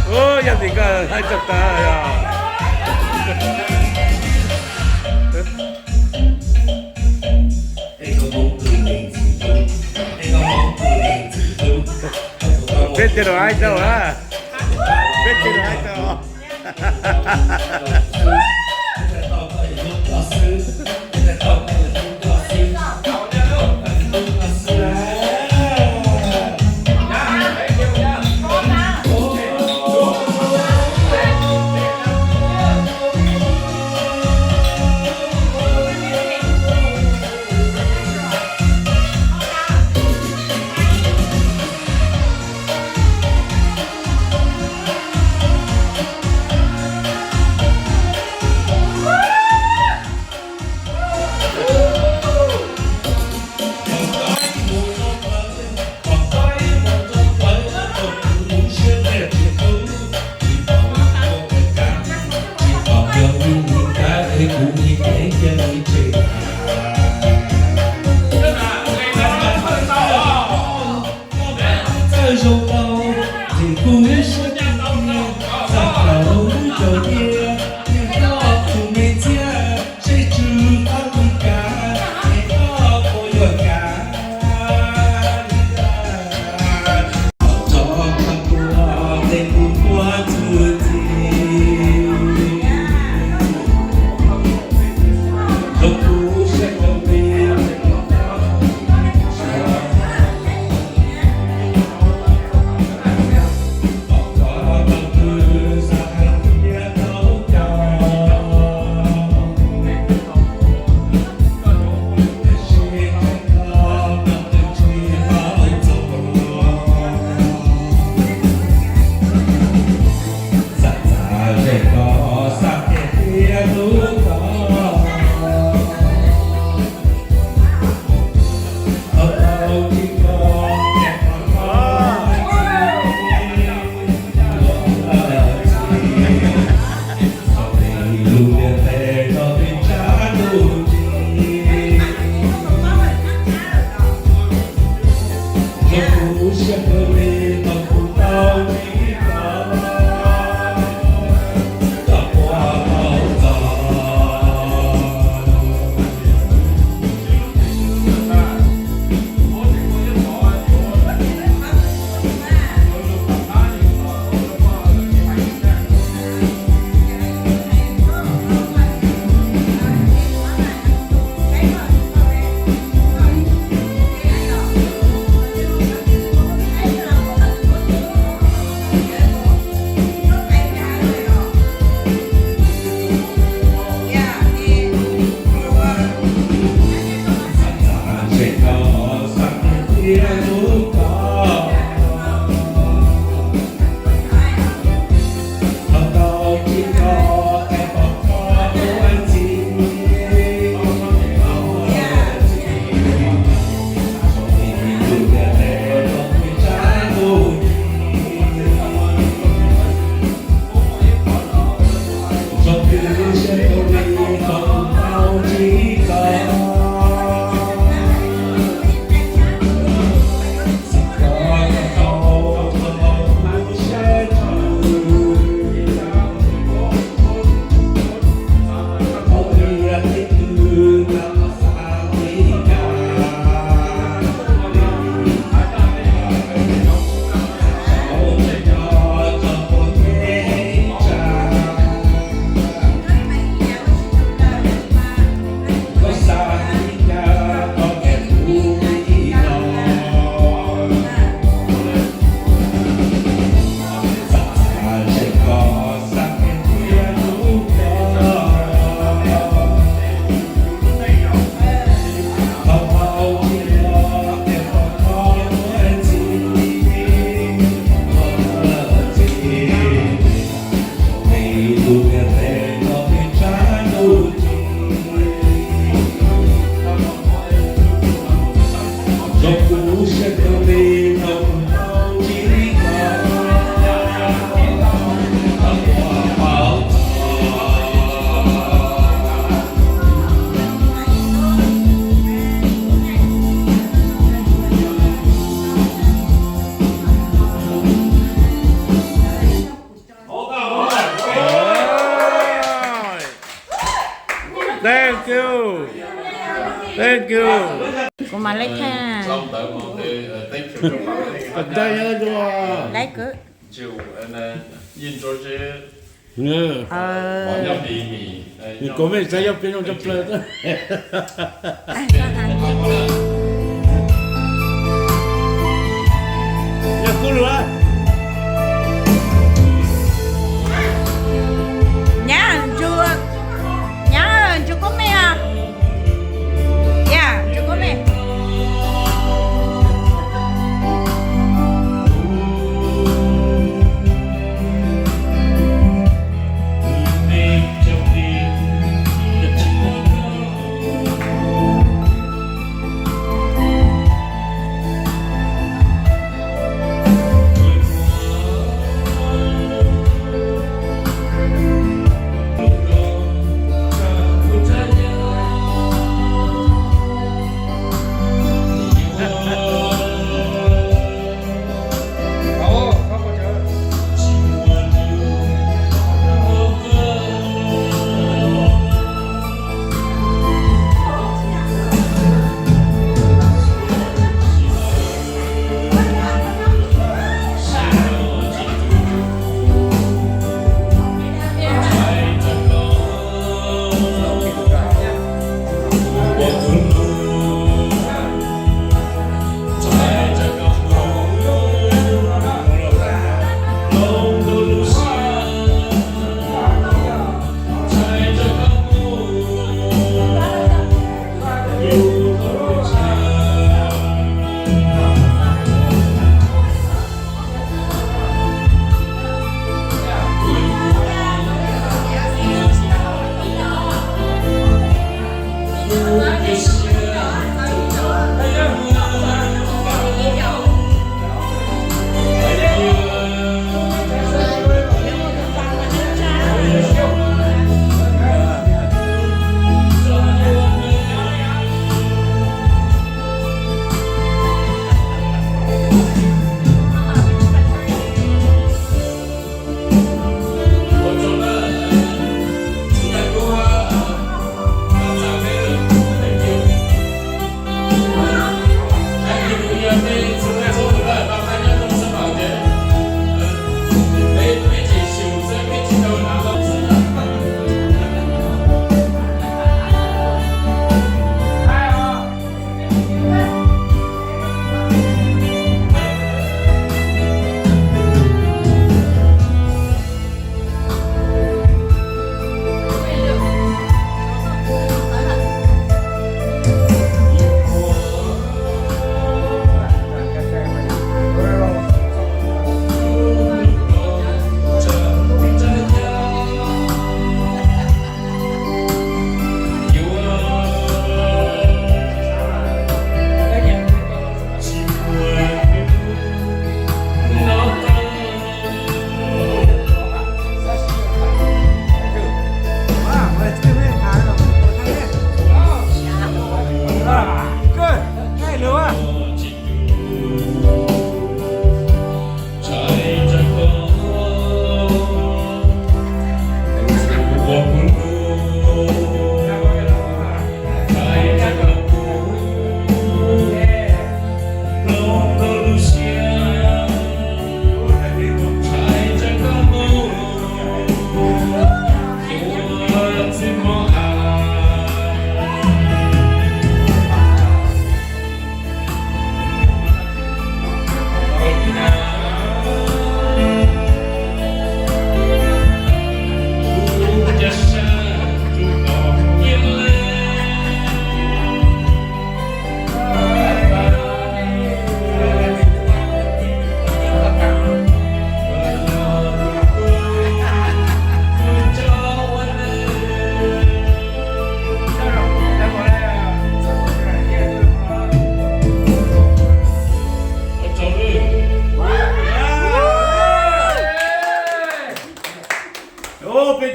Ub, yog tim koj hais txog tas yog. Peb cia rau hais tau a. Peb cia rau hais tau. Thank you. Thank you. Kuv mam li thaij. Laib kwv. Nws kuv mej xav yog peb zoo cov plaws. Yog kuv lus. Nyab ntsuag, nyab ntsuag kub me os. Yog ntsuag kub me.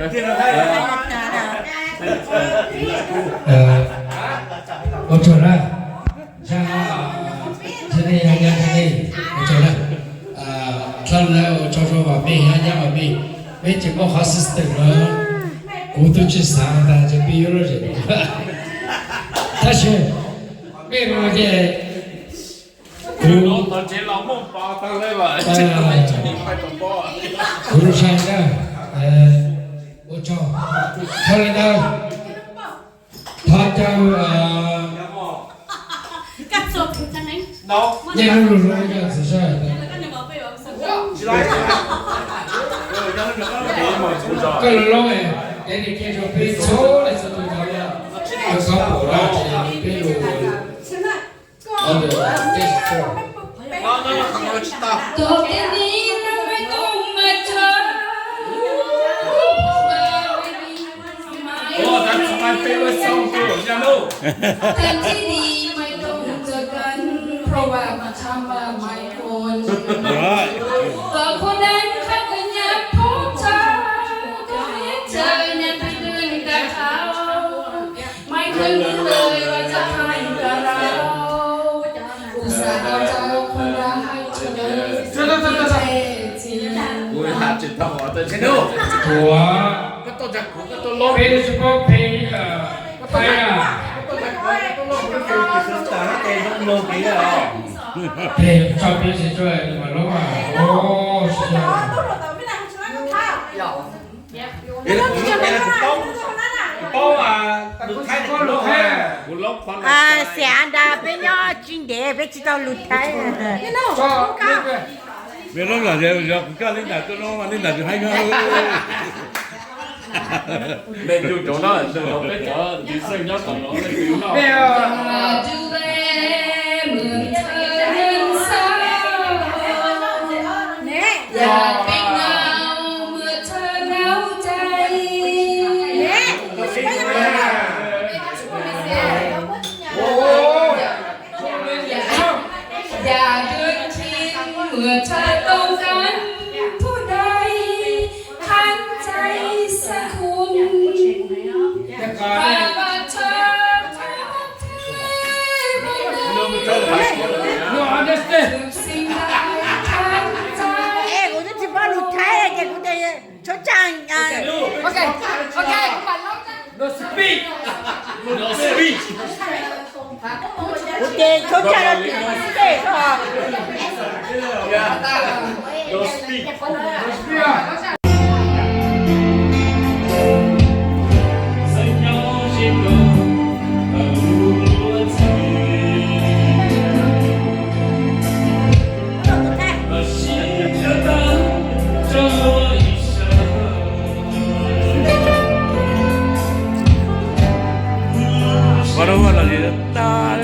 Ua tsaug na, ntshai, ntshai nej, ntshai nej, ua tsaug na. Thaum lawv ua tsaug rau vam mej, nyab vam mej, peb tseem muaj qhov system no, kuv twb tsis xav tas ces peb yuav lub zem. Tab sis mej no ces kuv, kuv sai na, ua tsaug. Thaum li ntawd, thov caw nyiaj lug lug rau ib co txiv sawj hawm tas. Koj lug loob, kev li kiag rau peb txhua leej txhua tus tau, rau qhov pum dab tsi peb lug. Tus tib neeg maib tooj mas tsawg, tus tib neeg maib tooj tsawg kawg, เพราะว่ามันทำมาหลายคน Và khổ đớn khắp người nhà phúc thọ, có biết trời nhật thì đừng cả thảo. Mai khuyên những lời và chấp hành cả rào. Ua xav đau cho khôn ra hai trời. Ui, hais tsis tau os, tau tsis tau. Ua, koj tuaj tsa kuv, koj tuaj loob. Peb tsis paub phem, koj tuaj tsa kuv, koj tuaj loob, koj tuaj tsa kuv, koj tuaj loob, koj tuaj loob, koj tuaj loob. Phem tso peb tsis tso mas loob mas. Ua, tsis tau. Xiam ntas peb nyob tsis ntev peb tsis tau lus Thaib. Mej loob los yog kuv coj li ntawd tuaj loob li ntawd tsis haib nyob. Mej ncu cov no, ncu cov peb cov txiv xeej nyob tom no. Và đương khi mưa trời đông cánh thu đáy khăn cháy sắc khôn và và thơ thơ thơ No understand. Được sinh ra khăn cháy. Ê, kuv twb tsis paub lus Thaib ces kuv tias txhob tsa. Ok, ok, các bạn nói. No speak. No speak. Kuv ces txhob tsa rau tim no xwb tej os. No speak. Ua rau ua los li tag.